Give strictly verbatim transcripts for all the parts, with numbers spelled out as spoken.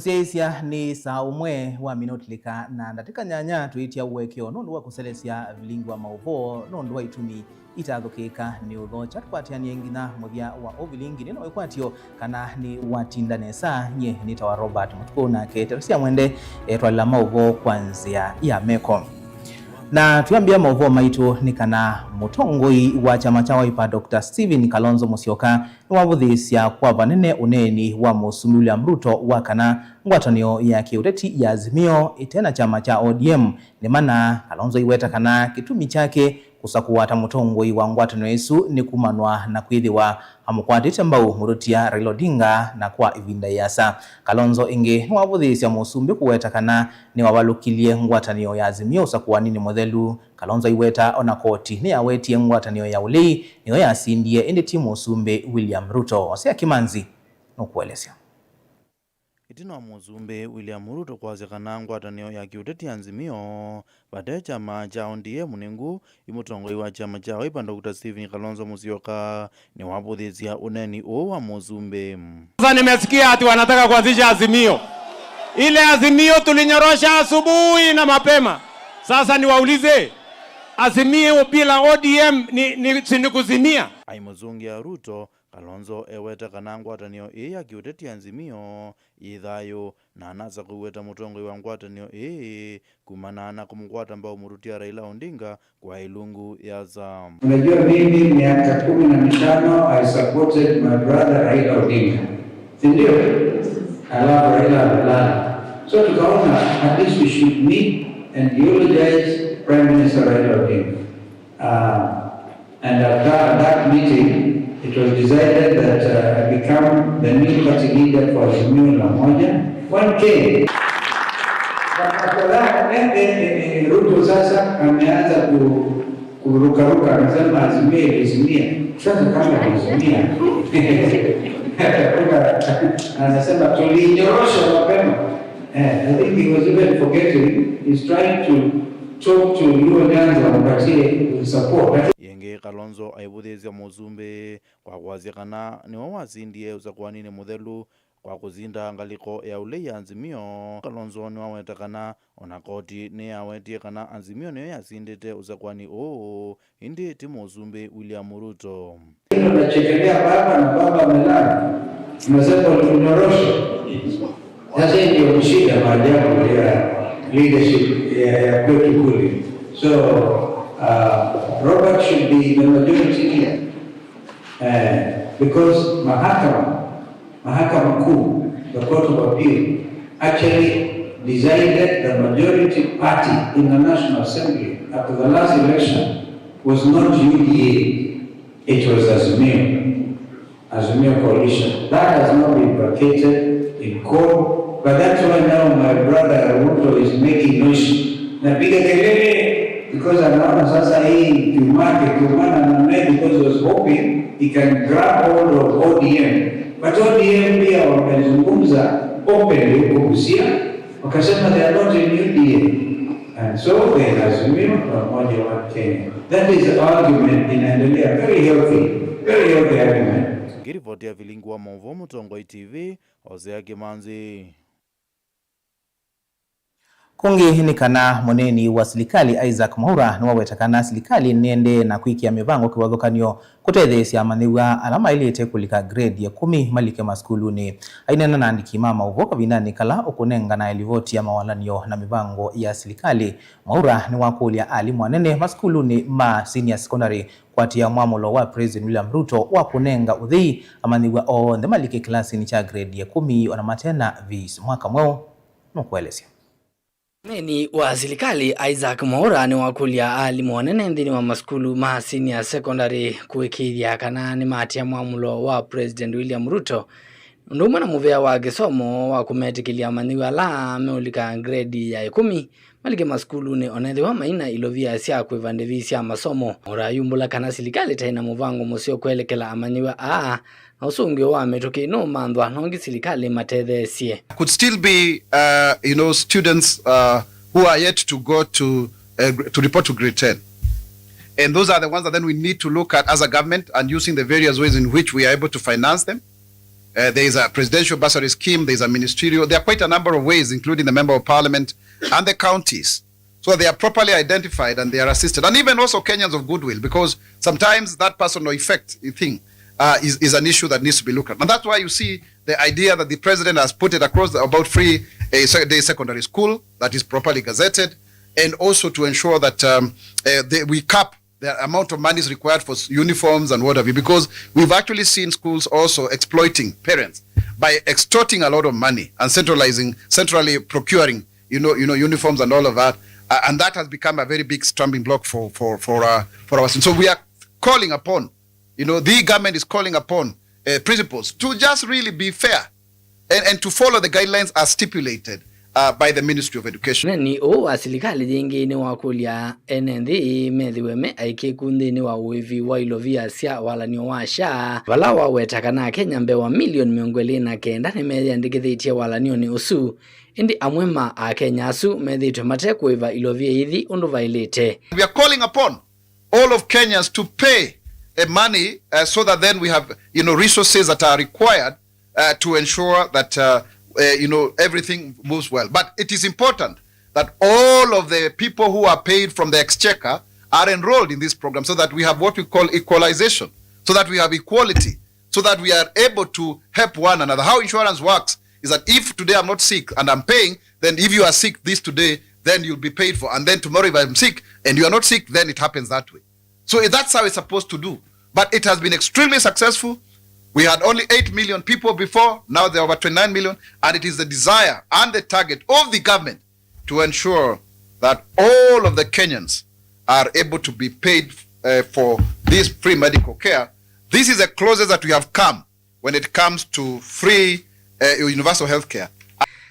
Syaisya nĩ saa ũmwe wa minoti lika na ndatĩka nyanya, twĩtya ũekeo nũndũ wa kũselesya vilingi wa maũvoo nũndũ wa itumi itathũkĩĩka nĩ ũthokya. Tũkwatĩanĩe nginya mũthya wa ũvilingi nĩ na wĩkwatyo kana nĩ watinda nesa. Nyie nĩtawa Robert Mũtukũ, nake Teresia Mwende etwalĩla maũvoo kwa nzĩa ya meko. Na twĩambĩa maũvoo maitũ nĩ kana mũtongoi wa kyama kya Wiper, Doctor Stephen Kalonzo Musyoka, nĩwavũthĩĩsya kwa vanene ũneeni wa Mũsumbĩ William Ruto wa kana ngwatanĩo ya kĩũteti ya Azimio ĩte na kyama kya O D M nĩ mana. Kalonzo aiweta kana kĩtumi kyake kũsakũwa ta mũtongoi wa ngwatanĩo ĩsu nĩ kumanwa na kwĩthĩwa amũkwatĩte mbau mũtũtia Raila Odinga na kwa ĩvinda ĩasa. Kalonzo ĩngĩ nĩwavũthĩĩsya Mũsumbĩ kũweta kana nĩwavalũkilye ngwatanĩo ya Azimio ũsakũaninĩ mũthelu. Kalonzo aiweta ona koti nĩyawetie ngwatanĩo ya ũlei nĩyo yasindie, ĩndĩ ti Mũsumbĩ William Ruto. Hosea Kimanzi nũkũelesya. Ĩtina wa Mũsumbĩ William Ruto kwasya kana ngwatanĩo ya kĩũteti ya Azimio vate kyama kya O D M nĩ ngũũ, ĩ mũtongoi wa kyama kya Wiper Doctor Stephen Kalonzo Musyoka nĩwavũthĩĩsya ũneeni ũũ wa Mũsumbĩ. Sasa nimesikia ati wanataka kuanzisha Azimio. Ile Azimio tulinyorosha asubuhi na mapema. Sasa niwaulize, Azimio bila O D M ni, ni, si ni kuzimia? Aimũsũngĩa Ruto, Kalonzo eweta kana ngwatanĩo ĩĩ ya kĩũteti ya Azimio yĩ thayũ, na anasakũiwe ta mũtongoi wa ngwatanĩo ĩĩ kumana na kũmũkwata mbau mũtũtia Raila Odinga kwa ĩlungu ya saa. Unajua, mimi miaka kumi na mitano I supported my brother Raila Odinga, si ndio? Alafu Raila amelala, so tukaona at least we should meet and eulogize Prime Minister Raila Odinga. Uh, and after that meeting, it was decided that uh, I become the new party leader for Azimio la Umoja One Kenya. But after that, eh, eh, eh, eh, Ruto sasa ameanza ku, kurukaruka, anasema Azimio ilizimia. Sasa kama ilizimia, anasema tulinyorosha mapema. Eh, I think he was even forgetting. He's trying to talk to Luo Nyanza wampatie support. Yĩngĩ, Kalonzo aivũthĩĩsya Mũsumbĩ kwa kwasya kana nĩwe wasindie ũsakũaninĩ mũthelu kwa kũsinda ngalĩko ya ũlei ya Azimio. Kalonzo nĩwaweta kana ona koti nĩyawetie kana Azimio nĩyo yasindĩte ũsakũani ũũ, ĩndĩ ti Mũsumbĩ William Ruto. Unachekelea baba na baba amelala. Unasema ulimnyorosha. Sasa hii ndio shida, maajabu ya leadership ya, ya kwetu kule. So, uh, Robert should be the majority here. Uh, because mahakama, mahakama kuu, the Court of Appeal, actually decided the majority party in the National Assembly after the last election was not U D A. It was Azimio, Azimio coalition. That has not been vacated in court, but that's why now my brother Ruto is making noise. Napiga kelele because anaona sasa hii kiumake kiumana na mimi, because he was hoping he can grab hold of O D M. But O D M pia wamezungumza openly huko Busia. Wakasema they are not in U D A. And so they Azimio la Umoja One Kenya. That is argument inaendelea, very healthy, very healthy argument. Ngiripoti ya vilingi wa maũvoo Mũtongoi T V, Hosea Kimanzi. Kũngĩ nĩ kana mũneeni wa silikalĩ Isaac Mwaura nĩwaweta kana silikalĩ nĩendee na kwĩkĩa mĩvango kĩvathũkany'o kũtetheesya amanyĩw'a ala maĩlĩte kũlika grade ya ĩkũmi malike masukulunĩ. Aineena na andĩki ma maũvoo kavindanĩ kala ũkũnenganae livoti ya mawalany'o na mĩvango ya silikalĩ, Mwaura nĩwakũlya alimũ anene masukulunĩ ma senior secondary kũatĩĩa mwamũlo wa President William Ruto wa kũnenga ũthei amanyĩw'a onthe malike kĩlasinĩ kya grade ya ĩkũmi ona mate na fees. Mwaka Mweũ nũkũelesya. Mũneeni wa silikalĩ Isaac Mwaura nĩwakũlya alimũ anene nthĩnĩ wa masukulu ma senior secondary kũĩkĩĩthya kana nĩmaatĩĩa mwamũlo wa President William Ruto, ũndũ ũmwe na mũvea wa kĩsomo wa kũmetĩkĩlya amanyĩw'a ala meũlika grade ya ĩkũmi malike masukulunĩ, onethĩwa maina ilovia sya kũĩva ndĩvi sya masomo. Mwaura ayumbũla kana silikalĩ taĩ na mũvango mũseo kwelekela amanyĩw'a aa, na ũsũngĩo wa mĩtũkĩ nũũmanthwa nongi silikalĩ matetheesye. Could still be, uh, you know, students, uh, who are yet to go to, uh, gr-, to report to grade ten. And those are the ones that then we need to look at as a government and using the various ways in which we are able to finance them. Uh, there is a presidential bursary scheme, there is a ministerial, there are quite a number of ways, including the member of parliament and the counties. So they are properly identified and they are assisted. And even also Kenyans of goodwill, because sometimes that personal effect thing uh, is, is an issue that needs to be looked at. And that's why you see the idea that the president has put it across the, about free uh, se- day secondary school that is properly gazetted, and also to ensure that um, uh, they, we cap the amount of money is required for s- uniforms and what have you, because we've actually seen schools also exploiting parents by extorting a lot of money and centralizing, centrally procuring, you know, you know, uniforms and all of that. Uh, and that has become a very big stumbling block for for for uh, for our students. So we are calling upon, you know, the government is calling upon uh, principals to just really be fair and, and to follow the guidelines as stipulated uh, by the Ministry of Education. Ũneni ũũ wa silikalĩ yĩngĩ nĩwakũlya ene nthĩ methĩwe me aĩkĩĩku nthĩnĩ wa ũĩvi wa ilovia sya walan'yo wa SHA, vala waweta kana Akenya mbee wa milioni mĩongo ĩlĩ na kenda nĩmeyĩandĩkĩthĩtye walan'yonĩ ũsu, ĩndĩ amwe ma Akenya asu methĩĩtwe mate kũĩva ilovia ithi ũndũ vaĩlĩte. We are calling upon all of Kenyans to pay uh, money uh, so that then we have, you know, resources that are required uh, to ensure that uh, uh, you know, everything moves well. But it is important that all of the people who are paid from the exchequer are enrolled in this program so that we have what we call equalization, so that we have equality, so that we are able to help one another. How insurance works is that if today I'm not sick and I'm paying, then if you are sick this today, then you'll be paid for. And then tomorrow if I'm sick and you are not sick, then it happens that way. So that's how it's supposed to do. But it has been extremely successful. We had only eight million people before, now there are over twenty-nine million, and it is the desire and the target of the government to ensure that all of the Kenyans are able to be paid uh, for this free medical care. This is the closest that we have come when it comes to free uh, universal health care.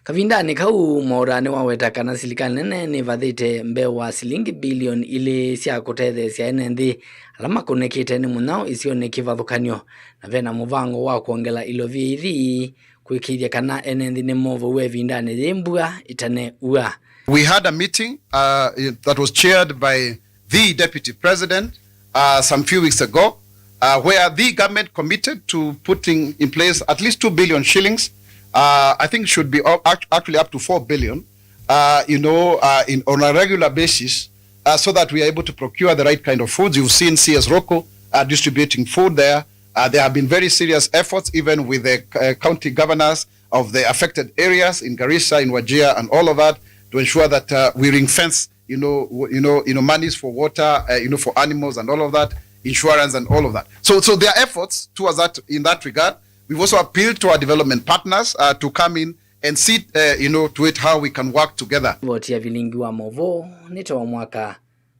Kavindanĩ kau, Mwaũra nĩwaweta kana silikalĩ nene nĩvathĩte mbee wa silingi bilioni ilĩ sya kũtetheesya ene nthĩ ala makũnĩkĩte nĩ mũnyao isionĩ kĩvathũkany'o, na vena mũvango wa kwongela ilovia ithi kwĩkĩĩthya kana ene nthĩ nĩmovow'a ĩvindanĩ yĩ mbua ĩtaneua. We had a meeting uh, that was chaired by the deputy president uh, some few weeks ago, uh, where the government committed to putting in place at least two billion shillings. Uh, I think should be up, act- actually up to four billion, uh, you know, uh, in, on a regular basis, uh, so that we are able to procure the right kind of foods. You've seen C S Rocco uh, distributing food there. Uh, there have been very serious efforts, even with the uh, county governors of the affected areas in Garissa, in Wajir, and all of that, to ensure that uh, we ring fence, you know, w- you know, you know, monies for water, uh, you know, for animals and all of that, insurance and all of that. So, so there are efforts towards that in that regard. We've also appealed to our development partners uh, to come in and see, uh, you know, to it how we can work together. Voti ya vilingi wa movoo nĩ ta wa mwaka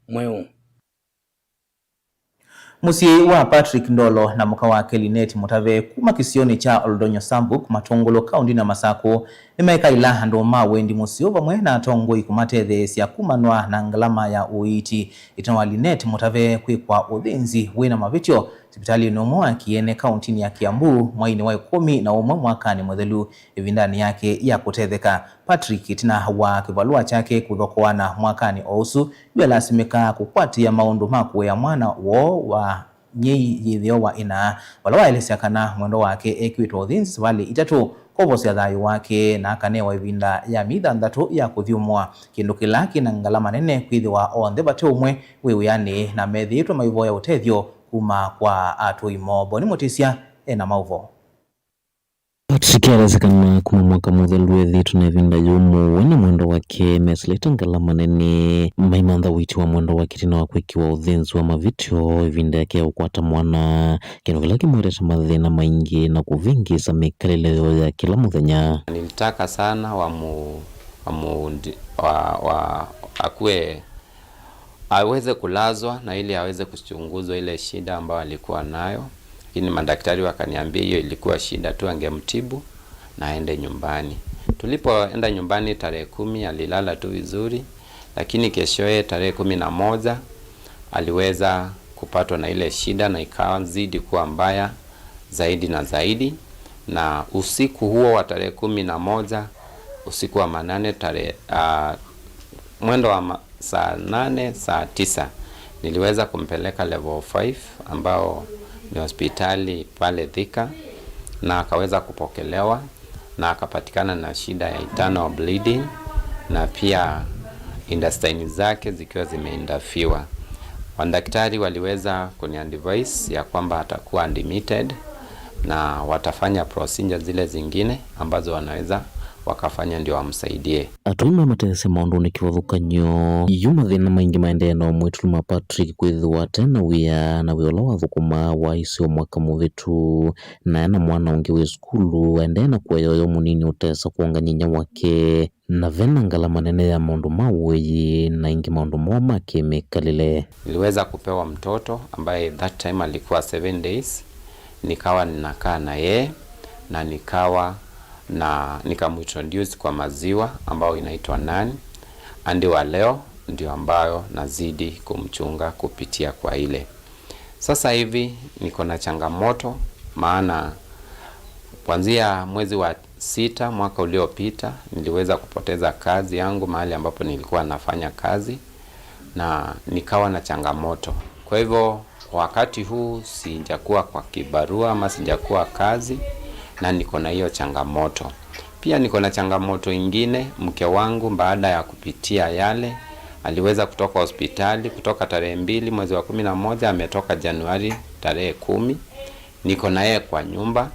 mweũ. Mũsyĩ wa Patrick Ndolo na mũka wake Linet Mũtave kuma kĩsionĩ kya Oldonyo Sambuk, Matũngũlũ, kaũnti na Masakũ, nĩmekaĩla andũ ma wendi mũseo vamwe na atongoi kũmatetheesya kumanwa na ngalama ya ũiiti. Ĩtina wa Linet Mũtave kwĩkwa ũthĩnzi wĩna mavĩtyo sipitalĩnĩ ũmwe wa kĩene kaũntinĩ ya Kiambu mwainĩ wa ĩkũmi na ũmwe mwakanĩ mũthelu, ĩvindanĩ yake ya kũtetheka, Patrick, ĩtina wa kĩvalũa kyake kũthokoana mwakanĩ o ũsu, yu alasimĩka kũkwatĩa maũndũ ma kũea mwana woo wa nyei yĩtheo wa ĩna, vala waelesya kana mwendwa wake ekĩw'ĩtwe ũthĩnzi savalĩ itatũ kwovosya thayũ wake, na akanewa ĩvinda ya myei thanthatũ ya kũthyũmũa, kĩndũ kĩla kĩna ngalama nene kwĩthĩwa onthe vate ũmwe wĩ wĩanĩ na methĩĩtwe maivoya ũtethyo kuma kwa atũi moo. Boni Mũtĩsya ena maũvoo. Patrick alesĩ kana kuma mwaka mũthelu ethĩĩtwe na ĩvinda yũmũ we na mwendwa wake mesilĩte ngalama nene maimantha ũiiti wa mwendwa wake ĩtina wa kwĩkĩwa ũthĩnzi wa mavĩtyo ĩvinda yake ya ũkwata mwana, kĩndũ kĩla kĩmũetete mathĩna maingĩ na kũvĩngĩĩsa mĩkalĩle yoo ya kĩla mũthenya. Nilitaka sana wamu, wamu, wa, wa, akuwe aweze kulazwa na ili aweze kuchunguzwa ile shida ambayo alikuwa nayo, lakini madaktari wakaniambia hiyo ilikuwa shida tu, angemtibu na aende nyumbani. Tulipoenda nyumbani tarehe kumi, alilala tu vizuri, lakini keshoye tarehe kumi na moja aliweza kupatwa na ile shida na ikazidi kuwa mbaya zaidi na zaidi, na usiku huo wa tarehe kumi na moja, usiku wa manane, tarehe, ah, mwendo wa ma- saa nane, saa tisa, niliweza kumpeleka level five, ambao ni hospitali pale Thika, Na akaweza kupokelewa na akapatikana na shida ya internal bleeding na pia intestine zake zikiwa zimeinterfere. Madaktari waliweza kuniadvise ya kwamba atakuwa admitted na watafanya procedure zile zingine ambazo wanaweza wakafanya ndio wamsaidie. Atũi mamatetheesya maũndũnĩ kĩvathũkany'o. Yu mathĩna maingĩ maendee na ũmwĩtu ma Patrick kwĩthĩwa ate na wĩa, na wĩa ũla wathũkũmaa waisye o mwaka mũvĩtu, na ena mwana ũngĩ wĩ sukulu, aendee na kũea ũyũ mũnini ũtesa kwongany'a inya wake, na vena ngalama nene ya maũndũ ma ũĩi na ĩngĩ maũndũ moo ma kĩmĩkalĩle. Niliweza kupewa mtoto ambaye that time alikuwa seven days, nikawa ninakaa na yeye na nikawa na nikamuintroduce kwa maziwa ambayo inaitwa Nan, hadi wa leo ndio ambayo nazidi kumchunga kupitia kwa ile. Sasa hivi niko na changamoto, maana kuanzia mwezi wa sita mwaka uliopita niliweza kupoteza kazi yangu mahali ambapo nilikuwa nafanya kazi na nikawa na changamoto. Kwa hivyo, kwa wakati huu sijakuwa kwa kibarua ama sijakuwa kazi, na niko na hiyo changamoto. Pia niko na changamoto ingine, mke wangu baada ya kupitia yale, aliweza kutoka hospitali, kutoka tarehe mbili mwezi wa kumi na moja, ametoka Januari tarehe kumi. Niko na yeye kwa nyumba,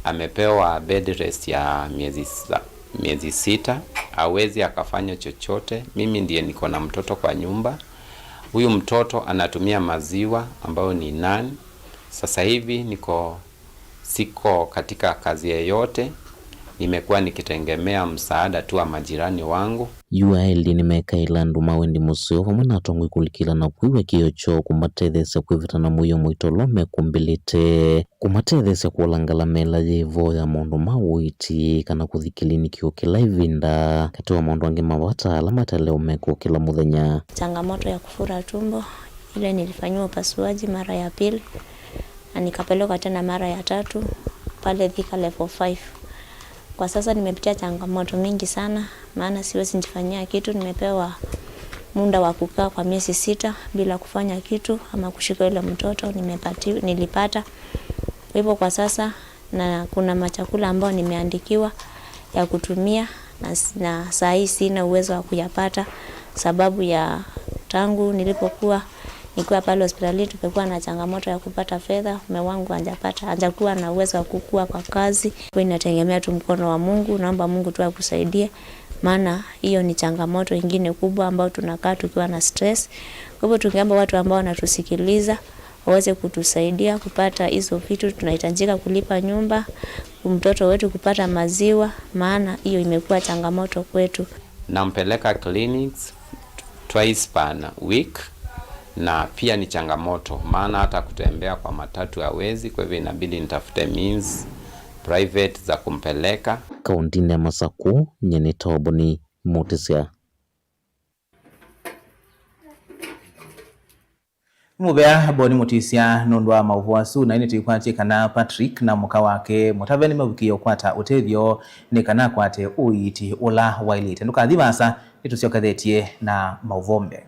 amepewa bed rest ya miezi sa-, miezi sita, hawezi akafanya chochote. Mimi ndiye niko na mtoto kwa nyumba. Huyu mtoto anatumia maziwa ambayo ni Nan. Sasa hivi niko, siko katika kazi yeyote. Nimekuwa nikitegemea msaada tu wa majirani wangu. Yu aeli nĩmekaĩla andũ ma wendi mũseo vamwe na atongoi kũlikĩla na kwĩw'a kĩĩo kyoo kũmatetheesya kwĩvĩta na mũio mũito ũla mekũmbĩlĩte, kũmatetheesya kũola ngalama ĩla yĩ vo ya maũndũ ma ũiiti kana kũthi kĩliniki o kĩla ĩvinda, katĩ wa maũndũ angĩ ma vata ala mataĩle ũmeka o kĩla mũthenya. Changamoto ya kufura tumbo, ile nilifanyiwa upasuaji mara ya pili na nikapelekwa tena mara ya tatu pale Thika level five. Kwa sasa nimepitia changamoto mingi sana, maana siwezi jifanyia kitu. Nimepewa muda wa kukaa kwa miezi sita bila kufanya kitu ama kushika ile mtoto nimepati-, nilipata. Kwa hivyo kwa sasa na kuna machakula ambayo nimeandikiwa ya kutumia na s-, na saa hii sina uwezo wa kuyapata sababu ya tangu nilipokuwa nikiwa pale hospitalini tumekuwa na changamoto ya kupata fedha. Mume wangu hajapata, hajakuwa na uwezo wa kukua kwa kazi. Kwa inategemea tu mkono wa Mungu, naomba Mungu tu akusaidie, maana hiyo ni changamoto ingine kubwa ambayo tunakaa tukiwa na stress. Kwa hivyo tungeomba watu ambao wanatusikiliza waweze kutusaidia kupata hizo vitu tunahitajika kulipa nyumba, mtoto wetu kupata maziwa, maana hiyo imekuwa changamoto kwetu. Nampeleka clinics twice per week, na pia ni changamoto, maana hata kutembea kwa matatu hawezi, kwa hivyo inabidi nitafute means private za kumpeleka. Kaunti-inĩ ya Masakũ, nyie nĩ Toboni Mũtĩsya. Nĩ mũvea Boni Mũtĩsya nũndũ wa maũvoo asu, na ĩndĩ tũikwatye kana Patrick na mũka wake Mũtave nĩmavikĩie ũkwata ũtethyo nĩ kana akwate ũiiti ũla waĩlĩte. Ndũkathi vaasa, nĩtũsyokethetye na maũvoo mbee.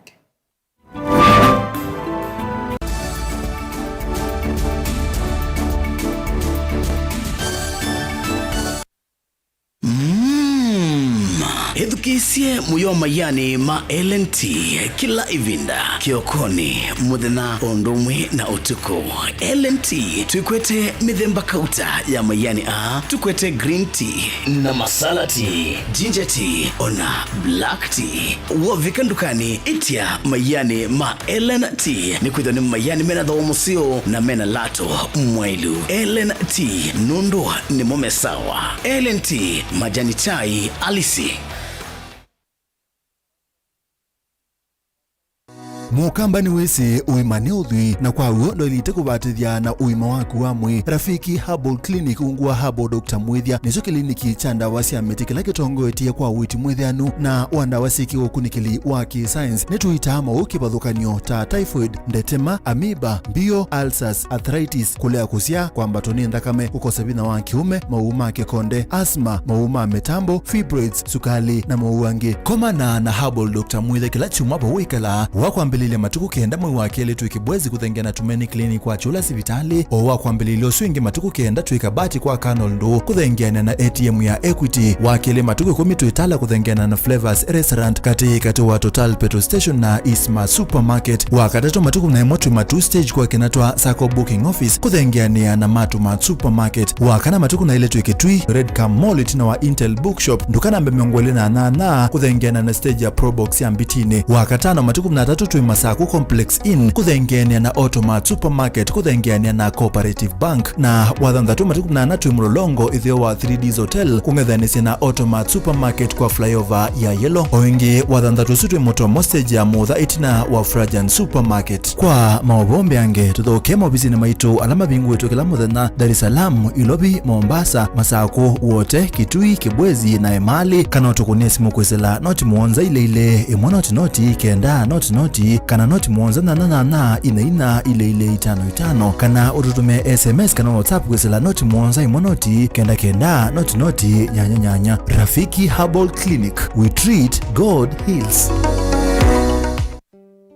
Mm. Ĩthukĩĩsye mũyo wa mayanĩ ma L N T kĩla ĩvinda, kĩokonĩ, mũthenya, o ũndũ ũmwe na ũtukũ. L N T twĩkwete mĩthemba kauta ya mayanĩ aa, tũkwete green tea na masala tea, ginger tea, ona black tea. Wovika ndukanĩ, ĩtya mayanĩ ma L N T, nĩkwĩthĩwa nĩ mayanĩ mena thooa mũseo na mena lato mwaĩlu. L N T, nũndũ nĩmo me sawa. L N T, majani chai halisi. Mũkamba nĩwĩsĩ ũima nĩ ũthwii, na kwa w'o ndwaĩlĩte kũvatĩthya na ũima waku wa mwĩĩ. Rafiki Herbal Clinic ungu wa Herbal Doctor Mwĩthya nĩkyo kĩliniki kya ndawa sya mĩtĩ kĩla kĩtongoetye kwa ũiiti mwĩthĩanu na wa ndawa syĩ kĩũkunĩkĩli wa kĩ-science. Nĩtũitaa maũũ kĩvathũkany'o ta typhoid, ndetema, amoeba, mbio, ulcers, arthritis, kũlea kũsyaa, kwambatwa nĩ nthakame, kũkosa vinya wa kĩũme, maũũ ma kĩkonde, asthma, maũũ ma mĩtambo, fibroids, sukali, na maũũ angĩ. Komana na Herbal Doctor Mwĩthya kĩla kyumwa vau wĩkalaa, wakwambĩlĩlya Lile matukũ kenda mwei wa kelĩ twĩ Kibwezi kũthengeana na Tumaini Clinic kwa Kyũla sivitalĩ. O wa kwambĩlĩlya ũsu ĩngĩ matukũ kenda twĩ Kabati kwa Colonel Ndũ kũthengeanĩa na A T M ya Equity. Wa kelĩ matukũ ĩkũmi twĩ Tala kũthengeana na Flavors Restaurant katĩ katĩ wa Total Petrol Station na Isma Supermarket. Wa katatũ matukũ na ĩmwe twĩ Matuu Stage kwa Kinatwa Sacco Booking Office kũthengeanĩa na Matu Mart Supermarket. Wa kana matukũ na ilĩ twĩ Kitui Red Cam Mall ĩtina wa Intel Bookshop, nduka namba mĩongo ĩlĩ na nyanya kũthengeana na stage ya Probox ya Mbitinĩ. Wa katano matukũ na atatũ twĩ Masaku Complex Inn kũthengeanĩa na Automart Supermarket kũthengeanĩa na Cooperative Bank. Na wa thanthatũ matukũ na ana twĩ Mlolongo ĩtheo wa three Ds Hotel kũng'ethanĩsya na Automart Supermarket kwa flyover ya Yellow. O ĩngĩ wa thanthatũ ũsu twĩ Mũtomo stage ya Mũtha ĩtina wa Frajan Supermarket. Kwa maũvoo mbeange, tũthokee maovisinĩ maitũ ala mavingũĩtwe kĩla mũthenya, Dar es Salaam, Ilovi, Mombasa, Masakũ, Wote, Kitui, Kibwezi, na Emali, kana ũtũkũnĩe simũ kwĩsĩla noti mũonza ilĩ ilĩ, ĩmwe noti noti, kenda noti noti, kana noti mũonza nyanya nyanya, ina ina, ilĩ ilĩ, itano itano, kana ũtũtũmĩe S M S kana WhatsApp kwĩsĩla noti mũonza ĩmwe noti, kenda kenda, noti noti, nyanya nyanya. Rafiki Herbal Clinic, we treat, God heals.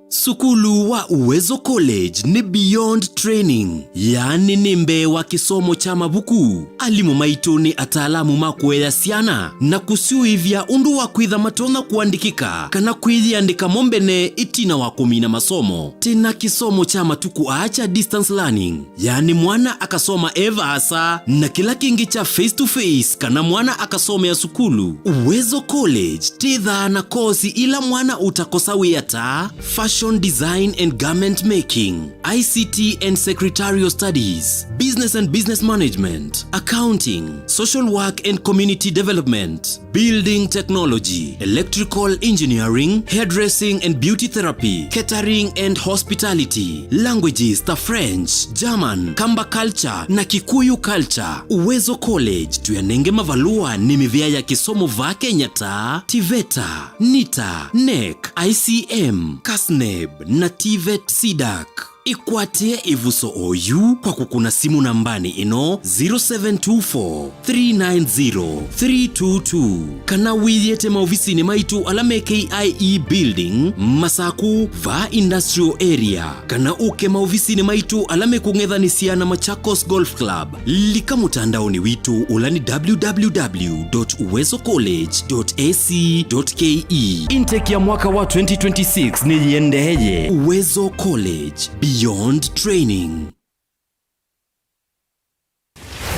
Sukulu wa Uwezo College nĩ beyond training, yaani nĩ mbee wa kĩsomo kya mavuku. Alimũ maitũ nĩ ataalamu ma kũea syana na kũsyũĩvya ũndũ wa kwĩtha matonya kũandĩkĩka kana kwĩyĩandĩka mo mbene ĩtina wa kũmina masomo. Twĩ na kĩsomo kya matukũ aa kya distance learning, yaani mwana akasoma e vaasa, na kĩla kĩngĩ kya face to face kana mwana akasomea sukulu. Uwezo College twĩthaa na kosi ila mwana ũtakosa wĩa ta fashion design and garment making, I C T and secretarial studies, business and business management, accounting, social work and community development, building technology, electrical engineering, hairdressing and beauty therapy, catering and hospitality, languages ta French, German, Kamba culture na Kikuyu culture. Uwezo College tũyanenge mavalũa nĩ mĩvĩa ya kĩsomo vaa Kenya ta TVETA, NITA, NEC, I C M, KASNEB na TVET CDAC. Ĩkwatĩe ĩvuso oyu kwa kũkũna simũ nambanĩ ĩno, zero seven two four, three nine zero, three two two, kana wĩyĩte maovisinĩ maitũ ala me K I E Building, Masaku, vaa Industrial Area, kana ũke maovisinĩ maitũ ala mekũng'ethanĩsya na Machakos Golf Club. Lika mũtandaonĩ witũ ũla nĩ w w w dot uwezo college dot a c dot k e. Intake ya mwaka wa twenty twenty-six nĩyĩendeeye. Uwezo College, beyond training.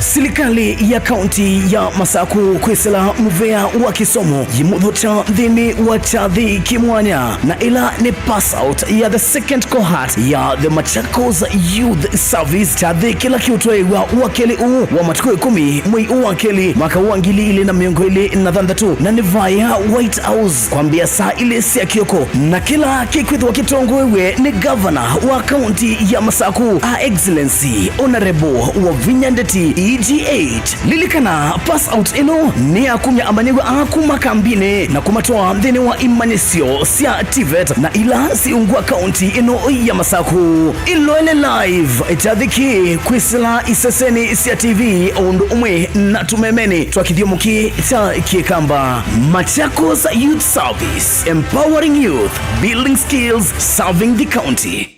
Silikalĩ ya kaunti ya Masaku kwĩsĩla mũvea wa kĩsomo yĩmũthokya nthĩnĩ wa kyathĩ kĩ mwanya, na ĩla nĩ pass out ya the second cohort ya the Machakos Youth Service, kyathĩ kĩla kĩũtwaĩwa wa kelĩ ũũ wa matukũ ĩkũmi mwei ũũ wa kelĩ mwaka wa ngili ilĩ na mĩongo ĩlĩ na thanthatũ, na nĩ vaya White House kwambĩa saa ilĩ sya kĩoko, na kĩla kĩkwĩthĩwa kĩtongoew'e nĩ gavana wa kaunti ya Masaku, Her Excellency Honorable Wavinya Ndeti, E G eight. Lilikana, pass out ĩno nĩ ya kumya amanyĩw'a aa kuma kambinĩ na kũmatwaa nthĩnĩ wa imanyĩsyo sya TVET na ila siungwa kaunti ĩno ya Masaku. Ĩloele live kyathĩ kĩĩ kwĩsĩla iseseni sya T V o ũndũ ũmwe na tũmemenĩ twa kĩthyomo kĩĩ kya Kĩkamba. Machakos Youth Service, empowering youth, building skills, serving the county.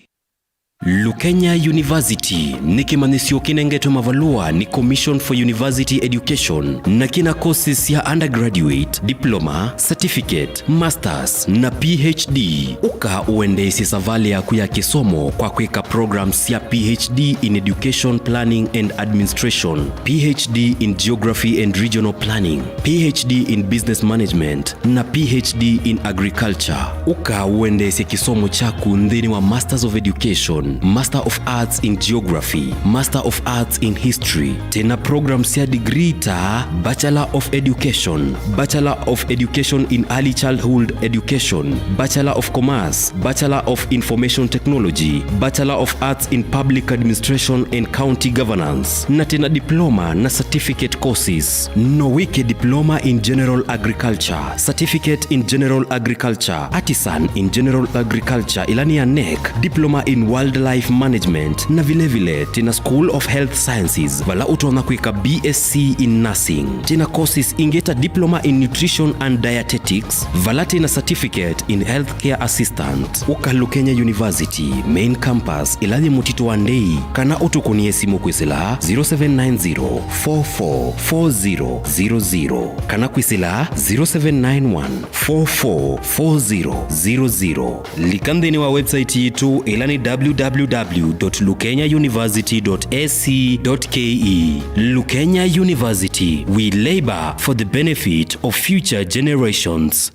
Lukenya University nĩ kĩmanyĩsyo kĩnengetwe mavalũa nĩ Commission for University Education na kĩna courses sya undergraduate, diploma, certificate, masters na P H D. Ũka ũendeesye savalĩ yaku ya kĩsomo kwa kwĩka programs sya P H D in Education Planning and Administration, P H D in Geography and Regional Planning, P H D in Business Management, na P H D in Agriculture. Ũka ũendeesye kĩsomo kyaku nthĩnĩ wa Masters of Education, Master of Arts in Geography, Master of Arts in History. Twĩna program sya degree ta Bachelor of Education, Bachelor of Education in Early Childhood Education, Bachelor of Commerce, Bachelor of Information Technology, Bachelor of Arts in Public Administration and County Governance, na twĩna diploma na certificate courses. No wĩke diploma in general agriculture, certificate in general agriculture, artisan in general agriculture, ĩla nĩ ya NEC, diploma in wild Life Management, na vilevile twĩna School of Health Sciences, vala ũtonya kwĩka B S C in Nursing. Twĩna courses ingĩ ta Diploma in Nutrition and Dietetics, vala twĩna Certificate in Healthcare Assistant. Ũka Lukenya University, Main Campus, ĩla yĩ Mũtitũ wa Ndei, kana ũtũkũnĩe simũ kwĩsĩla zero seven nine zero, four four four zero zero zero, kana kwĩsĩla zero seven nine one, four four four zero zero zero. Lika nthĩnĩ wa website yitũ, ĩla nĩ W W W dot lukenya university dot A C dot K E. Lukenya University, we labor for the benefit of future generations.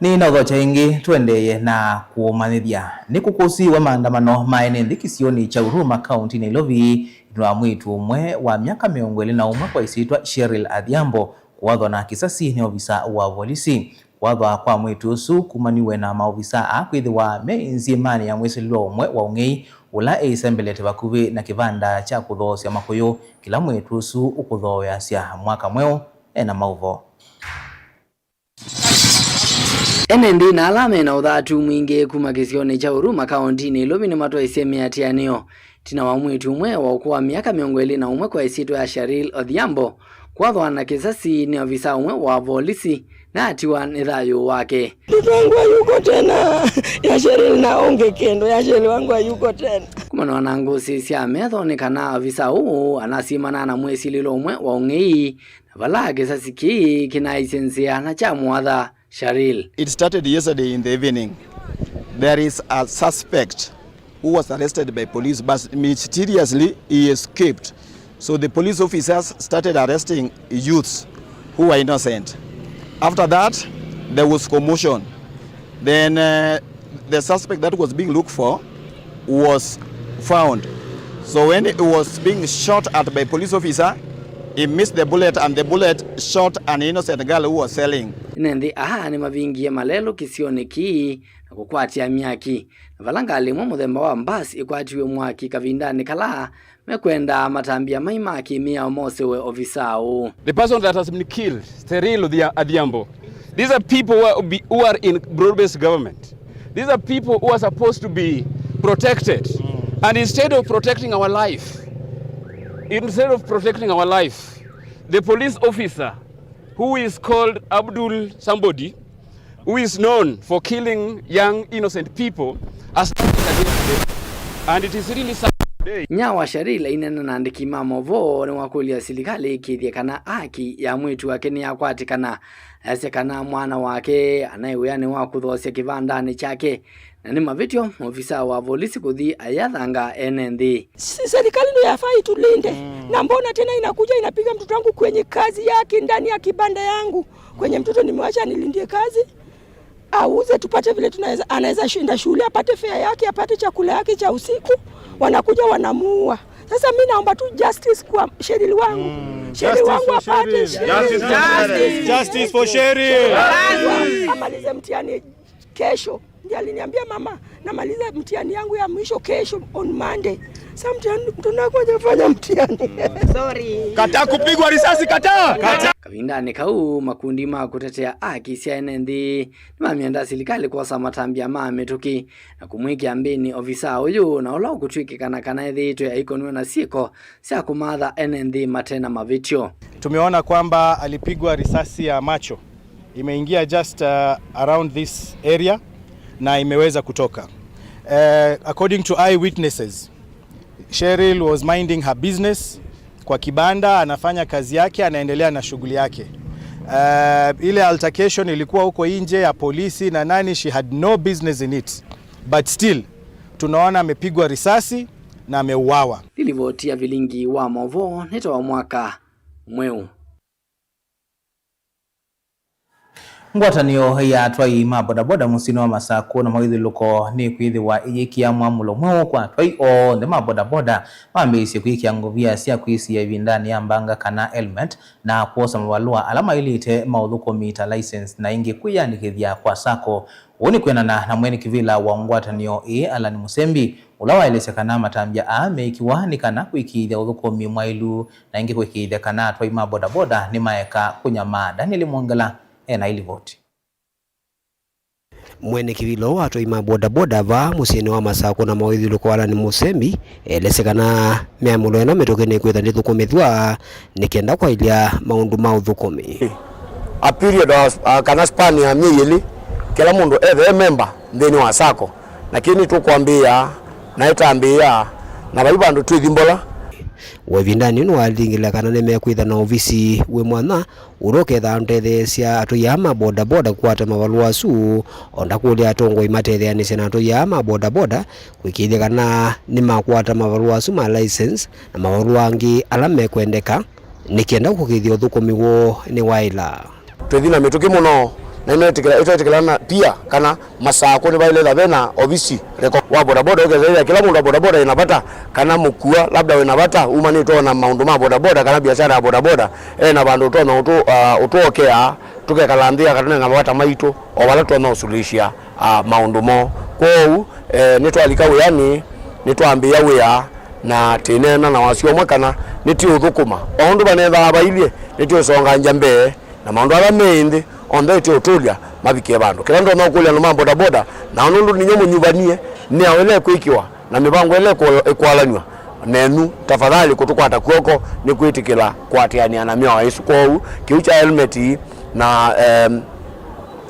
Nĩnaũthokya ĩngĩ, tũendeeye na kũmanyĩthya. Nĩkũkũsiwe maandamano ma ene nthĩ kĩsionĩ kya Huruma, kaũnti Nairobi, ĩtina wa mwĩĩtu ũmwe wa myaka mĩongo ĩlĩ na ũmwe kwa ĩsyĩtwa Cheryl Adhiambo kũwathwa na kĩsasi nĩ ovisa wa volisi. Kũwathwa kwa mwĩĩtu ũsu kumaniw'e na maovisa aa kwĩthĩwa me nzĩmanĩ ya mwĩsĩlĩlwa ũmwe wa ũng'ei ũla eĩsembelete vakuvĩ na kĩvanda kya kũthoosya makũyũ kĩla mwĩĩtu ũsu ũkũthooeasya mwaka mweũ e na maũvo. Ene nthĩ na ala me na ũthatu mwingĩ kuma kĩsionĩ kya Huruma kaũntinĩ Nairobi nĩmatwaisye mĩatĩanĩo ĩtina wa mwĩĩtu ũmwe wa ũkũũ wa myaka mĩongo ĩlĩ na ũmwe kwa ĩsyĩtwa ya Cheryl Odhiambo kwathwa na kĩsasi nĩ ovisa ũmwe wa volisi na atiwa nĩ thayũ wake. Mtoto wangu hayuko tena. Ya Cheryl na onge kendo, ya Cheryl wangu hayuko tena. Kumana na ngũsĩ sya metho nĩ kana ovisa ũũ anasimana na mwĩsilĩlo ũmwe wa ũng'ei, na vala kĩsasi kĩĩ kĩnaisye nzĩa na kyamũatha Cheryl. It started yesterday in the evening. There is a suspect who was arrested by police, but mysteriously he escaped. So the police officers started arresting youths who were innocent. After that, there was commotion. Then, uh, the suspect that was being looked for was found. So when he was being shot at by police officer, he missed the bullet and the bullet shot an innocent girl who was selling. Ene nthĩ aa nĩmavingie malelũ kĩsionĩ kĩĩ na kũkwatya myaki, na vala ngalĩ ĩmwe mũthemba wa mbasi ĩkwatiwe mwaki kavindanĩ kala mekwenda matambya mai ma kĩmĩao mosewe ovisaa ũũ. The person that has been killed, Cheryl Odhia-, Adhiambo, these are people who are, be, who are in broad-based government. These are people who are supposed to be protected. And instead of protecting our life, instead of protecting our life, the police officer who is called Abdul somebody, who is known for killing young innocent people, has started against them. And it is really sad today. Inyia wa Cheryl aineena na andĩki ma movoo nĩwakũlya silikalĩ ĩkĩĩthye kana aki ya mwĩĩtu wake nĩyakwatĩkana. Asya kana mwana wake anaĩ wĩanĩ wa kũthoosya kĩvandanĩ kyake, na nĩ mavĩtyo ovisa wa volisi kũthi ayathanga ene nthĩ. Si-, serikali ndio yafaa itulinde. Na mbona tena inakuja inapiga mtoto wangu kwenye kazi yake ndani ya kibanda yangu? Kwenye mtoto nimewacha nilindie kazi, auze tupate vile tunaweza, anaweza shinda shule, apate fare yake, apate chakula yake cha usiku, wanakuja wanamuua. Sasa mi naomba tu justice kwa Cheryl wangu. Cheryl wangu apate Cheryl. Justice for Cheryl. Amalize mtihani kesho. Ndiye aliniambia, "Mama, namaliza mtihani yangu ya mwisho kesho on Monday." Sa mtihani, mtoto wako hajafanya mtihani. Sorry. Kataa kupigwa risasi, kataa! Kataa! Kavindanĩ kau, makundi ma kũtetea aki sya ene nthĩ nĩmamyenda silikalĩ kwosa matambya ma mĩtũkĩ na kũmwĩkĩa mbĩnĩ ovisaa ũyũ, na ũla ũkũtw'ĩkĩkana kana ethĩĩtwe aikonw'a na syĩko sya kũmatha ene nthĩ mate na mavĩtyo. Tumeona kwamba alipigwa risasi ya macho. Imeingia just, uh, around this area na imeweza kutoka. Uh, according to eyewitnesses, Cheryl was minding her business kwa kibanda, anafanya kazi yake, anaendelea na shughuli yake. Uh, ile altercation ilikuwa huko nje ya polisi na nani, she had no business in it. But still, tunaona amepigwa risasi na ameuawa. Nĩ livoti ya vilingi wa movoo nĩ ta wa mwaka mweũ. Ngwatanĩo ya atwai ma bodaboda mũsyĩnĩ wa Masakũ na mawĩthyũlũko nĩkwĩthĩwa ĩyĩkĩa mwamũlo mweũ kwa atwai onthe ma bodaboda mambĩĩsye kwĩkĩa ngovia sya kwĩsiĩa ĩvindanĩ ya mbanga kana helmet, na kwosa mavalũa ala maĩlĩte ma ũthũkũmi ta license na ĩngĩ kwĩyandĩkĩthya kwa sacco. Ũu nĩ kwĩanana na mwene kĩvĩla wa ngwatanĩo ĩĩ, Allan Mũsembi, ũla waelesya kana matambya aa meĩkiwa nĩ kana kũĩkĩĩthya ũthũkũmi mwaĩlu na ĩngĩ kũĩkĩĩthya kana atwai ma bodaboda nĩmaeka kũnyamaa. Daniel Mwongela e na ĩlivoti. Mwene kĩvĩla wa atwai ma bodaboda vaa mũsyĩnĩ wa Masakũ na mawĩthyũlũko, Allan Mũsembi, elesya kana mĩamũlo ĩno mĩtũkĩ nĩkwĩtha ndĩthũkũmĩthw'a nĩ kenda kwaĩlya maũndũ ma ũthũkũmi. A period of, uh, kana span ya myei ĩlĩ, kĩla mũndũ ethe e memba nthĩnĩ wa sacco, na kĩĩ nĩtũkwambĩĩa na ĩtambĩĩa na vai vandũ twĩthi mbola. Wa ĩvindanĩ nĩwalingĩla kana nĩmekwĩtha na ovisi wĩ mwanya ũla ũkethaa ũtetheesya atwai aa ma bodaboda kũkwata mavalũa asu, o ndakũlya atongoi matetheanĩsye na atwai aa ma bodaboda kũĩkĩĩthya kana nĩmakwata mavalũa asu ma license na mavalũa angĩ ala mekwendeka nĩ kenda kũkĩĩthya ũthũkũmi woo nĩwaĩla. Twĩthi na mĩtũkĩ mũno, na ĩno ĩtwetĩkĩla na pia kana Masakũ nĩvaĩle ĩtha ve na ovisi reko wa bodaboda, ũkethĩa kĩla mũndũ wa bodaboda ena vata, kana mũkua labda wĩna vata umanĩtwe na maũndũ ma bodaboda, kana biashara ya bodaboda, ena vandũ ũtonya ũtũ-, ah, ũtwokea, tũkekala nthĩ akatũnenga mavata maitũ, o vala tũtonya ũsuluhisha, ah, maũndũ moo. Kwoou, eh, nĩtwalika wĩanĩ, nĩtwambĩĩa wĩa, na tĩneena na wasyo ũmwe kana nĩtĩũthũkũma. O ũndũ vanethaa vailyĩ, nĩtĩũsongangya mbee. Na maũndũ ala me nthĩ onthe ĩtĩ ũtũlya mavikie vandũ. Kĩla ndonya ũkũlya andũ ma bodaboda, nao nũndũ ninyie mũnyuvanie, nĩ aũ ĩla ĩkwĩkĩwa na mĩvango ĩla ĩkũ-, ĩkũalanw'a nenyu, tafadhali kũtũkwata kw'oko nĩ kwĩtĩkĩla kũatĩanĩa na mĩao ĩsu. Kwoou kĩu kya helmet na, em,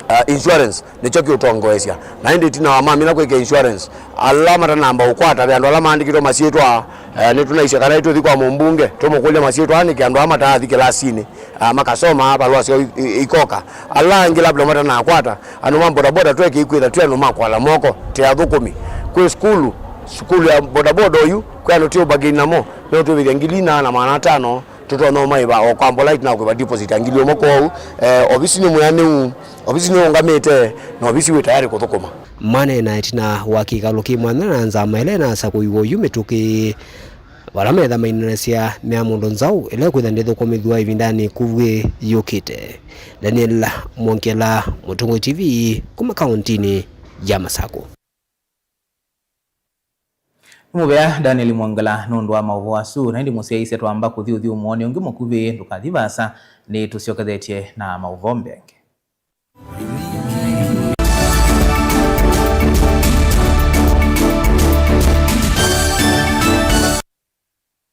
uh, insurance nĩkyo kĩũtongoesya. Na ĩndĩ ĩtina wa mamina kwĩkĩa insurance, ala matanamba ũkwata ve andũ ala maandĩkĩtwe masyĩtwa, eh, nĩtũnaisye kana ĩtũthi kwa mũmbunge tũmũkũlye masyĩtwa aa nĩkĩ andũ aa mataathi kĩlasinĩ, ah, makasoma, valũa syoo i-, i-, ikoka. Ala angĩ labda matanakwata, andũ ma bodaboda twekĩi kwĩtha twĩ andũ ma kwala moko, te athũkũmi. Kwĩ sukulu, sukulu ya bodaboda ũyu, kwĩ andũ tĩ ũbagĩni namo, meũtũvĩthya ngili ina na maana atano, tũtonya ũmaĩva o kwa mbola ĩtina wa kũĩva deposit ya ngili ũmwe. Kwoou, eh, ovisi nĩ mwĩanĩu, ovisi nĩũngamĩte, na ovisi wĩ tayarĩ kũthũkũma. Maneena ĩtina wa kĩkalo kĩ mwanya na nzama ĩla ĩnasakũiwe oyu mĩtũkĩ, vala metha mainenesya mĩamũlo nzaũ ĩla ĩkwĩtha ndĩthũkũmĩthw'a ĩvindanĩ ĩkuvĩ yũkĩte. Daniel Mwongela, Mũtongoi T V, kuma kaũntinĩ ya Masakũ. Nĩ mũvea Daniel Mwongela nũndũ wa maũvoo asu, na ĩndĩ mũsyaĩĩsya twamba kũthi ũthyũmũonĩ ũngĩ mũkuvĩ, ndũkathi vaasa, nĩtũsyokethetye na maũvoo mbee angĩ.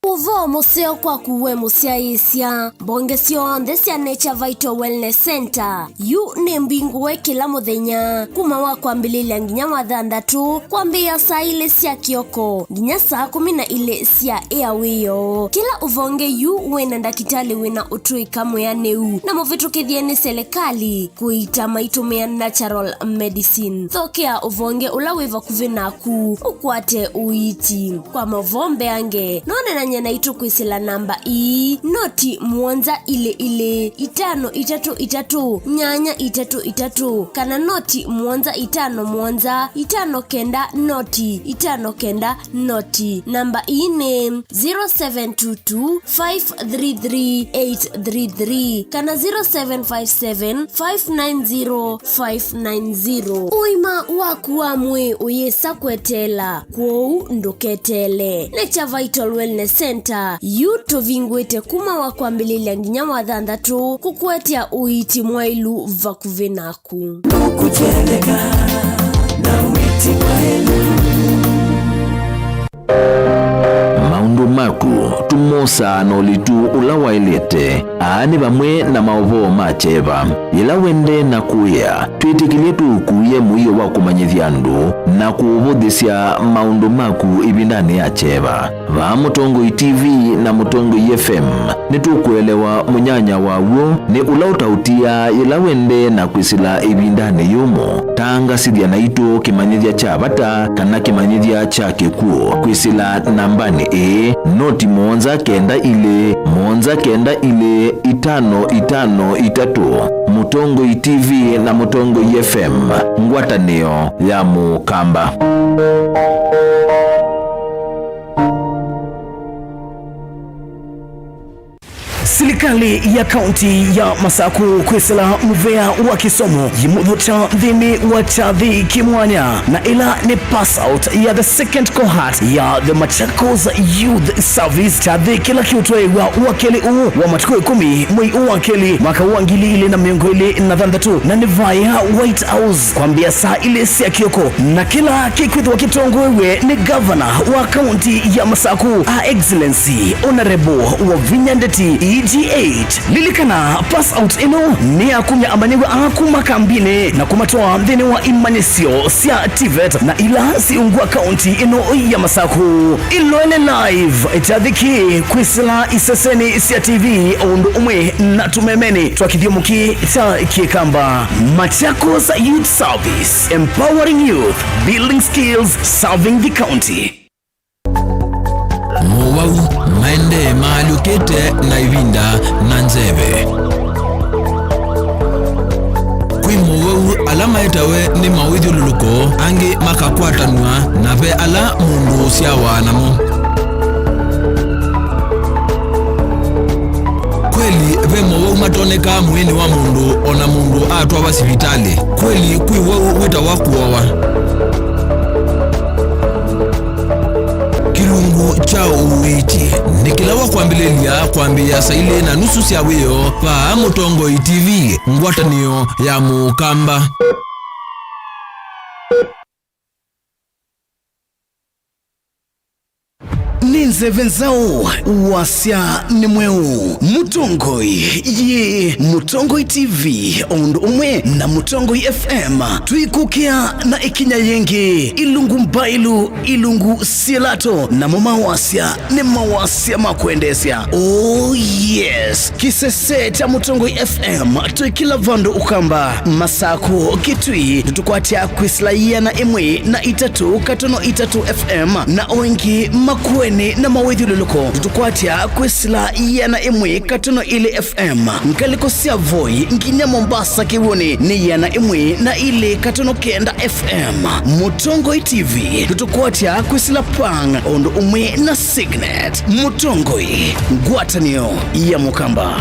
Ũvoo mũseo kwaku we mũsyaĩĩsya. Mbonge syonthe sya Nature Vital Wellness Center yu nĩ mbingũe kĩla mũthenya kuma wa kwambĩlĩlya nginya wa thanthatũ, kwambĩĩa saa ilĩ sya kĩoko nginya saa kũmi na ilĩ sya ĩa wĩoo. Kĩla ũvonge yu wĩ na ndakĩtalĩ wĩ na ũtũĩka mwĩanĩu na mũvĩtũkĩthye nĩ selekalĩ kũiita maitũmĩa natural medicine. Thokea ũvonge ũla wĩ vakuvĩ naku ũkwate ũiiti. Kwa maũvoo mbeange, no ũneenany'e naitũ kwĩsĩla namba ii, noti mũonza ilĩ ilĩ, itano itatũ itatũ, nyanya itatũ itatũ, kana noti mũonza itano mũonza, itano kenda noti, itano kenda noti. Namba ii nĩ zero seven two two five three three eight three three kana zero seven five seven five nine zero five nine zero. Ũima waku wa mwĩĩ ũyĩsa kweteela, kwoou ndũketeele. Nature Vital Wellness Center yu tũvingũĩte kuma wa kwambĩlĩlya nginya wa thanthatũ kũkũetea ũiiti mwaĩlu vakuvĩ naku. Kũtendeka na wĩti mwaĩlu. Maũndũ maku tũmosaa na ũlitu ũla waĩlĩte. Aa nĩ vamwe na maũvoo ma kyeva. Yĩla wendee na kũĩa, twĩtĩkĩlye tũũkuĩe mũio wa kũmanyĩthya andũ na kũũvũthĩsya maũndũ maku ĩvindanĩ ya kyeva. Vaa Mũtongoi T V na Mũtongoi F M, nĩtũkũelewa mũnyanya wa w'o nĩ ũla ũtaũtiaa yĩla wendee na kwĩsĩla ĩvindanĩ yũmũ. Tangasĩthya naitũ kĩmanyĩthya kya vata kana kĩmanyĩthya kya kĩkw'ũ kwĩsĩla nambanĩ ĩĩ, noti mũonza kenda ilĩ, mũonza kenda ilĩ, itano itano itatũ, Mũtongoi T V na Mũtongoi F M, ngwatanĩo ya Mũkamba. Silikalĩ ya kaunti ya Masaku kwĩsĩla mũvea wa kĩsomo yĩmũthokya nthĩnĩ wa kyathĩ kĩ mwanya, na ĩla nĩ pass out ya the second cohort ya the Machakos Youth Service. Kyathĩ kĩla kĩũtwaĩw'a wa kelĩ ũũ wa matukũ ĩkũmi mwei ũũ wa kelĩ mwaka wa ngili ilĩ na mĩongo ĩlĩ na thanthatũ, na nĩ vaya White House kwambĩa saa ilĩ sya kĩoko, na kĩla kĩkwĩthĩwa kĩtongoew'e nĩ gavana wa kaunti ya Masaku, Her Excellency Honorable Wavinya Ndeti, E G H. Lilikana, pass out ĩno nĩ ya kumya amanyĩw'a aa kuma kambinĩ na kũmatwaa nthĩnĩ wa imanyĩsyo sya TVET na ila siungwa kaunti ĩno ya Masaku. Ĩloele live kyathĩ kĩĩ kwĩsĩla iseseni sya T V o ũndũ ũmwe na tũmemeni twa kĩthyomo kĩĩ kya Kĩkamba. Machakos Youth Service, empowering youth, building skills, serving the county. Mowau maendee maalyũkĩte na ĩvinda na nzeve. Kwĩ mowau ala maetawe nĩ mawĩthyũlũlũko, angĩ makakwatanw'a, na ve ala mũndũ ũsyawa namo. Kweli, ve mowau matonekaa mwĩĩnĩ wa mũndũ o na mũndũ atwawa sivitalĩ. Kweli, kwĩ wau wĩtawa kũowa. Kĩlungu kya ũiiti nĩ kĩla wa kwambĩlĩlya kwambĩĩa saa ilĩ na nusu sya wĩoo vaa Mũtongoi T V, ngwatanĩo ya Mũkamba. Nĩ nzeve nzaũ, wasya nĩ mweũ. Mũtongoi, yĩ Mũtongoi T V, o ũndũ ũmwe na Mũtongoi F M, twĩkũkĩa na ĩkinya yĩngĩ. Ilungu mbailu, ilungu syĩlato, namo mawasya nĩ mawasya ma kwendeesya. Oh yes, kĩsese kya Mũtongoi F M, twĩ kĩla vandũ Ũkamba, Masaku, Kitui, tũtũkwatya kwĩsĩla ĩana ĩmwe na itatũ katono itatũ F M, na o ĩngĩ makueni na mawĩthyũlũlũko, tũtũkwatya kwĩsĩla ĩana ĩmwe katono ilĩ F M, ngalĩko sya Voi nginya Mombasa kĩw'ũnĩ nĩ ĩana ĩmwe na ilĩ katono kenda F M. Mũtongoi T V, tũtũkwatya kwĩsĩla Pang o ũndũ ũmwe na Signet. Mũtongoi, ngwatanĩo ya Mũkamba.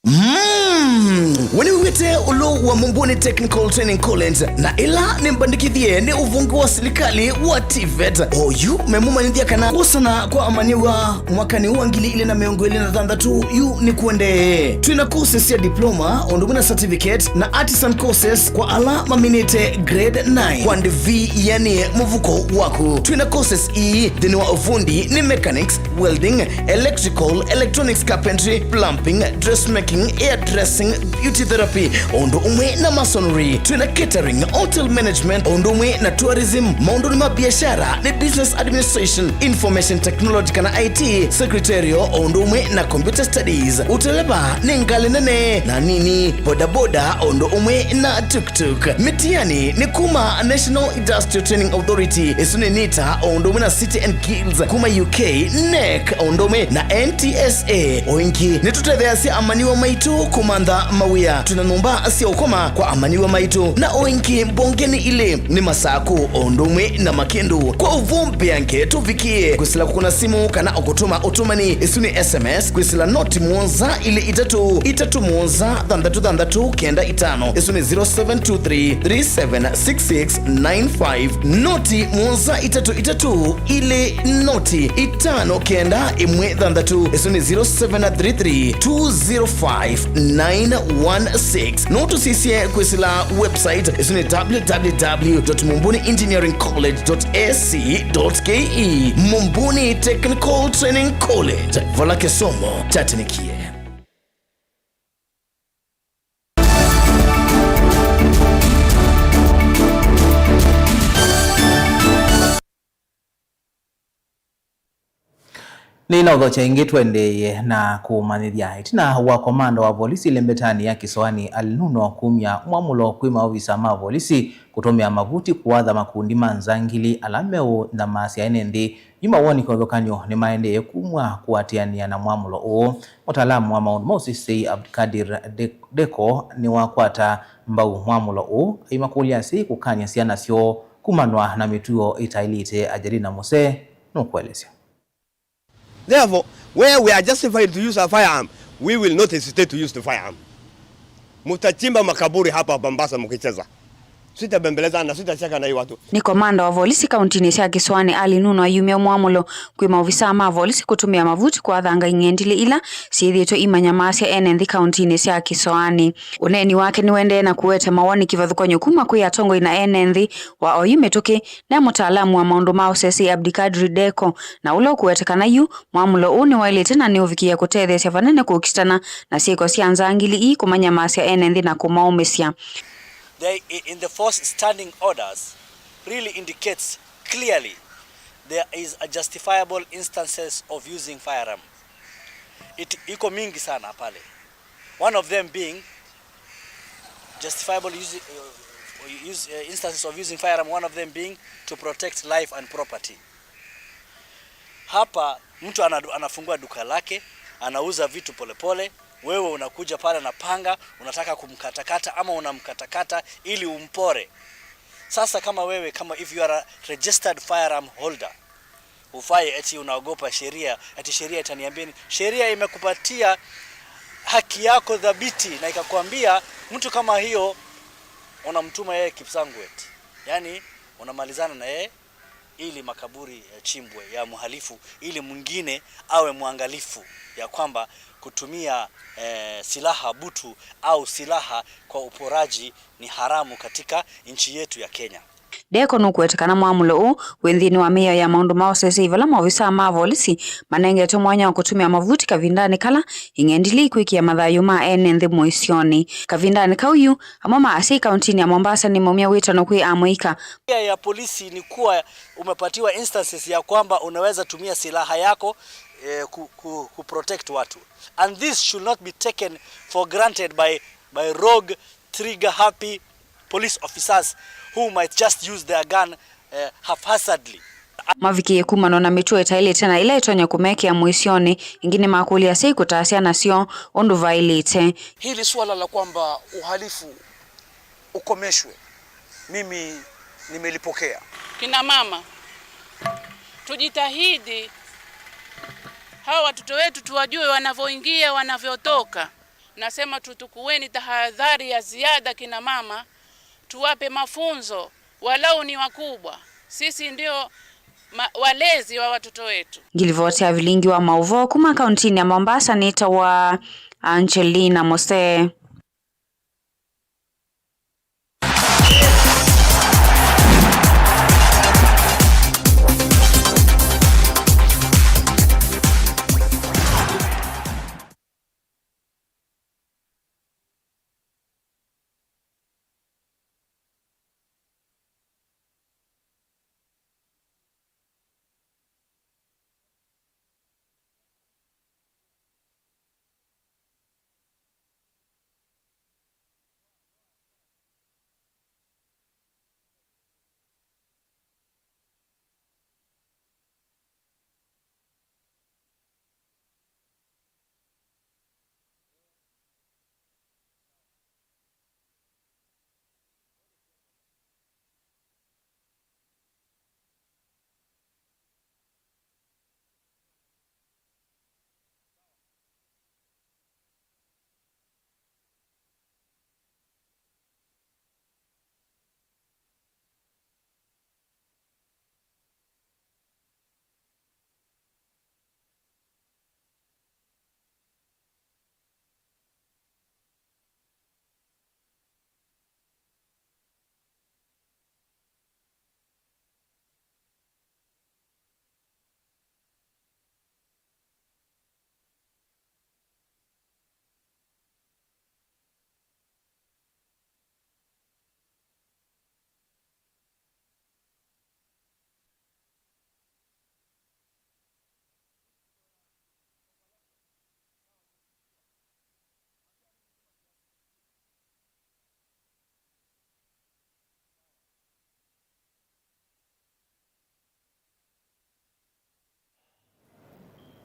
Mm. We nĩwĩw'ĩte ũlũ wa Mumbuni Technical Training College, na ĩla nĩmbandĩkĩthye nĩ ũvonge wa silikalĩ wa TVET. Oyu memũmanyĩthya kana kwosana kwa amanyĩw'a mwakanĩ wa ngili ilĩ na mĩongo ĩlĩ na thanthatũ yu nĩkuendee. Twĩ na courses sya diploma, o ũndũ ũmwe na certificate, na artisan courses kwa ala maminĩte grade nine kwa ndivi ĩanĩe mũvuko waku. Twĩ na courses ii nthĩnĩ wa ũvundi nĩ mechanics, welding, electrical, electronics, carpentry, plumbing, dressmaking, hairdressing, beauty therapy, o ũndũ ũmwe na masonry. Twĩ na catering, hotel management, o ũndũ ũmwe na tourism. Maũndũnĩ ma biashara nĩ business administration, information technology kana I T, secretarial, o ũndũ ũmwe na computer studies. Ũteleva nĩ ngalĩ nene na nini, bodaboda, o ũndũ ũmwe na tuk-tuk. Mĩtiani nĩ kuma National Industrial Training Authority, ĩsu nĩ NITA, o ũndũ ũmwe na City and Guilds kuma U K, NEC, o ũndũ ũmwe na N T S A. O ĩngĩ, nĩtũtetheeasya amanyĩw'a maitũ kũmantha mawĩa. Twĩ na nyũmba sya ũkoma kwa amanyĩw'a maitũ, na o ĩngĩ mbongenĩ ilĩ nĩ Masaku, o ũndũ ũmwe na Makĩndũ. Kwa ũvoo mbeange, tũvikĩe kwĩsĩla kũkũna simũ kana o kũtũma ũtũmani, ĩsu nĩ S M S, kwĩsĩla noti mũonza ilĩ itatũ itatũ mũonza thanthatũ thanthatũ kenda itano, ĩsu nĩ zero seven two three three seven six six nine five. Noti mũonza itatũ itatũ ilĩ noti itano kenda ĩmwe thanthatũ, ĩsu nĩ zero seven three three two zero five nine one six. No tũsisye kwĩsĩla website, ĩsu nĩ W W W dot mumbuni engineering college dot A C dot K E. Mumbuni Technical Training College, vala kĩsomo kyatĩnĩkie. Nĩnaũthokya ĩngĩ tũendeeye na kũmanyĩthya. Ĩtina wa komanda wa volisi ĩlembetanĩ ya Kĩsoanĩ Ali Nuno kumya mwamũlo kwĩ maovisa ma volisi kũtũmĩa mavuti kũatha makundi ma nzangili ala meũnyamasya ene nthĩ, yu mawoni kĩvathũkany'o nĩmaendee kumw'a kũatĩanĩa na mwamũlo ũũ. Mũtaalamu wa maũndũ ma ũseseĩ Abdikadir De-, Deko nĩwakwata mbau mwamũlo ũũ, aimakũlya asyai kũkany'a syana syoo kumanwa na mĩtuo ĩtaĩlĩte. Ajerina Muse nũkũelesya. Therefore, where we are justified to use a firearm, we will not hesitate to use the firearm. Mutachimba makaburi hapa Mombasa mkicheza. Sitabembelezana, sitacheka na hii watu. Nĩ komanda wa volisi kauntinĩ sya Kĩsoanĩ Ali Nuno ayumya mwamũlo kwĩ maovisaa ma volisi kũtũmĩa mavuti kũathanga ing'endilĩ ila syĩthĩĩtwe imanyamasya ene nthĩ kauntinĩ sya Kĩsoanĩ. Ũneeni wake nĩwendee na kũete mawoni kĩvathũkany'o kuma kwĩ atongoi na ene nthĩ wa oyu mĩtũkĩ, ne mũtaalamu wa maũndũ ma ũseseĩ Abdikadri Deko, na ũla ũkũweta kana yu mwamũlo ũũ nĩwaĩlĩte na nĩũvikĩĩe kũtetheesya vanene kũkitana na syĩko sya nzangili ii kũmanyamasya ene nthĩ na kũmaũmĩsya. They, in the force standing orders really indicates clearly there is a justifiable instances of using firearm. It iko mingi sana pale. One of them being justifiable use, uh, use, uh, instances of using firearm, one of them being to protect life and property. Hapa mtu ana-, anafungua duka lake, anauza vitu polepole, wewe unakuja pale na panga, unataka kumkatakata ama unamkatakata ili umpore. Sasa kama wewe, kama if you are a registered firearm holder, ufai eti unaogopa sheria, eti sheria itaniambia nini? Sheria imekupatia haki yako dhabiti na ikakwambia mtu kama hiyo unamtuma yeye Kipsangwet. Yaani unamalizana na yeye ili makaburi yachimbwe ya mhalifu, ili mwingine awe mwangalifu ya kwamba kutumia, eh, silaha butu au silaha kwa uporaji ni haramu katika nchi yetu ya Kenya. Deko nũkũweta kana mwamũlo ũũ wĩ nthĩnĩ wa mĩao ya maũndũ ma ũseseĩ vala maovisaa ma volisi manengetwe mwanya wa kũtũmĩa mavuti kavindanĩ kala ing'endilĩ ikwĩkĩa mathayũ ma ene nthĩ mũisyonĩ. Kavindanĩ kau yu, amwe ma asyai kauntinĩ ya Mombasa nĩmaumya wĩtano kwĩ amũika. Sheria ya polisi ni kuwa umepatiwa instances ya kwamba unaweza tumia silaha yako, eh, ku, ku, ku protect watu. And this should not be taken for granted by, by rogue, trigger happy police officers who might just use their gun, eh, haphazardly. Mavikĩĩe kumanwa na mĩtuo ĩtaĩlĩte na ĩla ĩtonya kũmekĩa mũisyonĩ. Ĩngĩ nĩmakũlya asyai kũtaa syana syoo ũndũ vaĩlĩte. Hili suala la kwamba uhalifu ukomeshwe, mimi nimelipokea. Kina mama, tujitahidi hawa watoto wetu tuwajue wanavyoingia, wanavyotoka. Nasema tutukueni tahadhari ya ziada kina mama, tuwape mafunzo, walau ni wakubwa. Sisi ndio ma-, walezi wa watoto wetu. Ngilivoti ya vilingi wa maũvoo kuma kauntinĩ ya Mombasa nĩtawa Angelina Mose.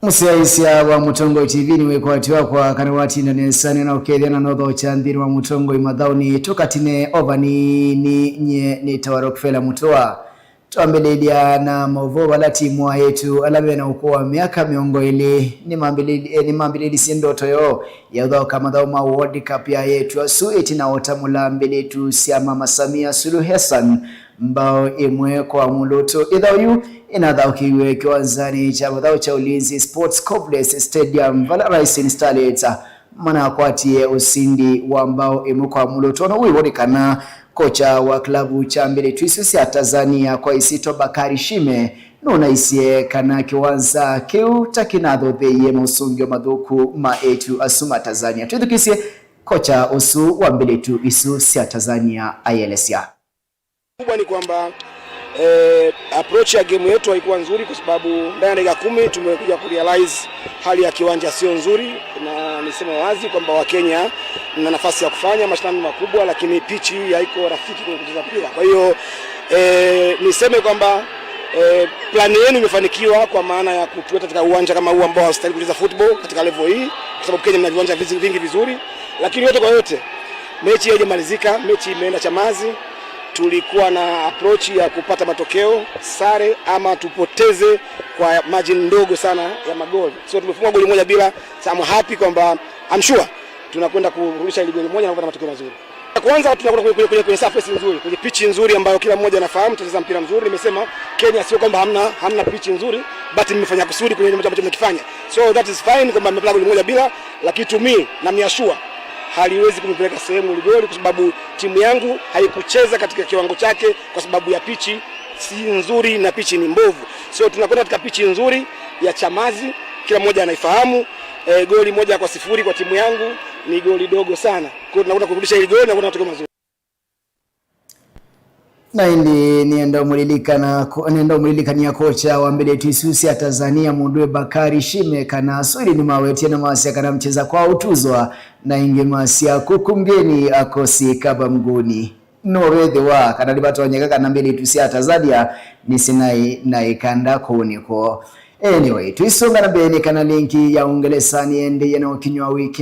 Mũsyaĩĩsya wa Mũtongoi T V nĩ wĩkwatyo wakwa kana watinda nesa nĩna ũkethĩa na nothokya nthĩnĩ wa Mũtongoi mathaũnĩ tũkatine o vanini. Nyie nĩtawa Rockefeller Mũtũa. Twambĩlĩlya na maũvoo vala timu wa eĩtu ala mena ũkũũ wa myaka mĩongo ĩlĩ nĩmambĩlĩlye- eh, nĩmambĩlĩlisye ndoto yoo ya ũthaũka mathaũ ma World Cup ya eĩtu asu ĩtina wa ũtamũla mbĩlĩtu sya Mama Samia Suluhu Hassan mbao ĩmwe kwa mũlũtũ. Ĩthaũ yu ĩnathaũkĩiwe kĩwanzanĩ kya mathaũ kya Ulinzi Sports Complex Stadium vala Rising Starlets manakwatie ũsindi wa mbao ĩmwe kwa mũlũtũ. Ona wĩw'o nĩ kana kocha wa klavu kya mbĩlĩtu isu sya Tanzania kwa ĩsyĩtwa Bakari Shime nũnaisye kana kĩwanza kĩu ta kĩnathotheie maũsũngĩo mathũku ma eĩtu asu ma Tanzania. Twĩthukĩĩsye kocha ũsu wa mbĩlĩtu isu sya Tanzania aielesya. Kubwa ni kwamba eh, approach ya game yetu haikuwa nzuri kwa sababu ndani ya dakika kumi tumekuja kurealize hali ya kiwanja sio nzuri, na niseme wazi kwamba Wakenya mna nafasi ya kufanya mashindano makubwa, lakini pitch hii haiko rafiki kwa kucheza mpira. Kwa hiyo eh, niseme kwamba eh, plani yenu imefanikiwa kwa maana ya kutuweka katika uwanja kama huu ambao haustahili kucheza football katika level hii, kwa sababu Kenya mna viwanja vizi- vingi vizuri, lakini yote kwa yote mechi haijamalizika, mechi imeenda Chamazi. Tulikuwa na approach ya kupata matokeo sare ama tupoteze kwa margin ndogo sana ya magoli, so tumefungwa goli moja bila. So I'm happy kwamba I'm sure tunakwenda kurudisha ile goli moja na kupata matokeo mazuri. Kwanza tunakwenda kwenye, kwenye, kwenye surface nzuri, kwenye pitch nzuri ambayo kila mmoja anafahamu tunacheza mpira mzuri. Nimesema Kenya sio kwamba hamna hamna pitch nzuri, but mmefanya kusudi kwenye ambacho mmekifanya, so that is fine kwamba mmepata goli moja bila, lakini to me na miashua haliwezi kumpeleka sehemu ile goli, kwa sababu timu yangu haikucheza katika kiwango chake kwa sababu ya pitch si nzuri na pitch ni mbovu. So tunakwenda katika pitch nzuri ya Chamazi, kila mmoja anaifahamu. E, goli moja kwa sifuri kwa timu yangu ni goli dogo sana. Kwa hiyo tunakwenda kurudisha ile goli na kuona matokeo mazuri. Na ĩndĩ nĩenda ũmũlilikana- nĩenda ũmũlilikania kocha wa mbĩlĩtu isu sya Tanzania mũndũ wĩ Bakari Shime kana asu ĩndĩ nĩmawetie na masya kana mcheza kwa utuzwa, na ĩngĩ masya kuku mgeni akosi kaba mguni. No vethĩwa kana nĩvatonyeka kana mbĩlĩtu sya Tanzania nĩsinaĩ na ĩkanda kũũ nĩkw'o. Anyway, tũisũnga na mbee nĩ kana lingi ya Ũngelesa nĩendee na ũkinywa wiki